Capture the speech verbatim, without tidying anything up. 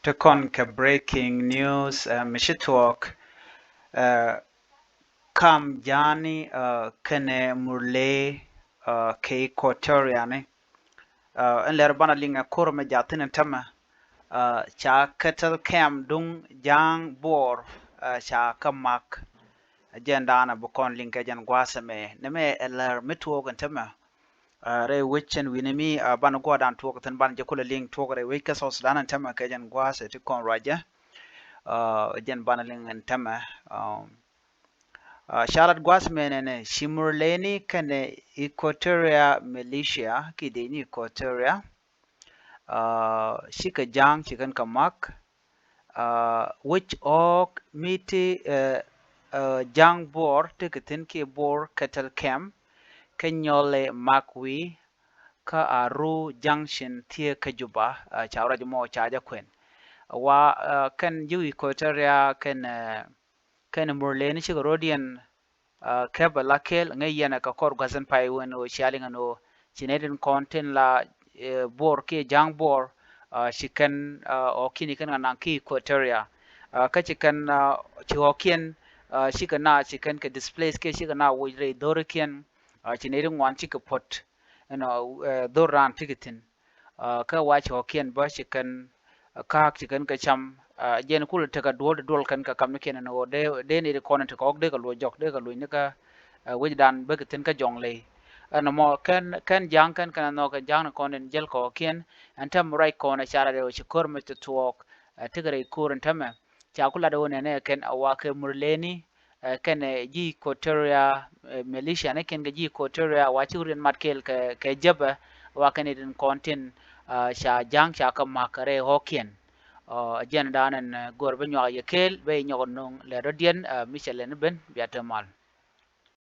Ti kɔn kɛ breaking news, eh, mi ci tuɔɔk, eh, kam Ja̱a̱ŋni, eh, kɛnɛ Murle, eh, kɛ Equatoria ni. Eh, ɛn lɛr banɛ liŋ ɛ kur mɛ ja̱thin ɛn tämɛ, eh, ca kɛ tɛth kɛm duŋ Ja̱a̱ŋ Buɔr, eh, ca kɛ mak. Ɛ jɛn daanɛ bi kɔn liŋ kɛ jɛn gua̱a̱th ɛmɛ. Nɛmɛ ɛ lɛr mi tuɔɔk ɛn tämɛ. Ah, rɛy wec cɛn wi̱ni mi, ah, banɛ gua̱a̱th dan tuɔɔk thi̱n banɛ jɛ kulɛ liŋ tuɔɔk rɛy wec kä South Sudan ɛn tämɛ kɛ jɛn gua̱a̱th ɛ ti kɔn ruacɛ. Ah, jɛn banɛ liŋ ɛn tämɛ. Um, ah, ca lat gua̱a̱th mɛnɛ nɛ ci Murleni kɛnɛ Equatoria militia ki dee ni Equatoria. Ah, cikɛ Ja̱a̱ŋ ci kɛn kɛ mak. Ah, wec ɣɔ̱ɔ̱k mi ti, eh, eh, Ja̱a̱ŋ Buɔr ti kɛ thi̱n kiɛ Buɔr kɛ tɛth kɛm kɛ nyɔli mak wi̱i̱ kä Aru Junction thiee kä Juba, ah, ca ruac mɔ ca jɛ kuɛn. Wa, ah, kɛn ji̱ Equatoria kɛn, eh, kɛn Murleni cikɛ rɔ̱diɛn, ah, kɛpɛ la kɛl ŋäc yɛn ɛ kɛ kɔr gua̱th in pay wen ɣöö cia liŋ ɛn ɣöö ci nɛy tin kɔn tin la, eh, Buɔr kiɛ Ja̱a̱ŋ Buɔr, ah, ci kɛn, ah, ɣɔ̱kiɛn ci kɛn kɛ naŋ ki Equatoria. Ah, kä ci kɛn, ah, ci ɣɔ̱kiɛn, ah, cikɛ na ci kɛn kɛ displace kiɛ cikɛ na woc rɛy dho̱rikiɛn, ah, ci nɛy ti ŋuan cikɛ puɔ̱t ɛn ɣöö, eh, dho̱r raan ti kɛ thi̱n. Ah, kä wa ci ɣɔ̱kiɛn bä ci kɛn, ah, ka̱a̱k ci kɛn kɛ cam, ah, jɛn kulɛ tekɛ duɔl ti duɔl kɛn kɛ kamnikiɛn ɛn ɣöö dee, dee ni ti kɔn in ti kɔk dee kɛ luɔc jɔk dee kɛ luɔc ni kä, ah, wecdan bä kɛ thi̱n kä Jɔŋley. Ɛn ɛmɔ kɛn, kɛn Ja̱a̱ŋ kɛn kɛn ɛnhɔk kɛn Ja̱a̱ŋ ni kɔn in jäl kɔkiɛn ɛn tɛm ruac kɔn ɛ ca lat ɛ ɣöö ci ko̱r mɛ ti thuɔɔk, ah, tekɛ rɛy ko̱r ɛn tɛmɛ. Ca ku lat ɛ ɣöö nɛnɛ kɛn a wa kɛ Murleni, eh, kɛnɛ ji̱ Equatoria, eh, militia ni kɛn kɛ ji̱ Equatoria wa ci wuriɛn mat kɛɛl kɛ, kɛ jɛpɛ wa kɛn itin kɔn tin, ah, ca Ja̱a̱ŋ ca kɛ mak kɛ rɛy ɣɔ̱kiɛn. Ah, jɛn da̱a̱n ɛn, eh, go̱r bä nyuak yɛ kɛɛl bä yɛ nyɔk no̱o̱ŋ lɛ rɔ̱diɛn, ah, mi cɛ lɛn ben bia te mal.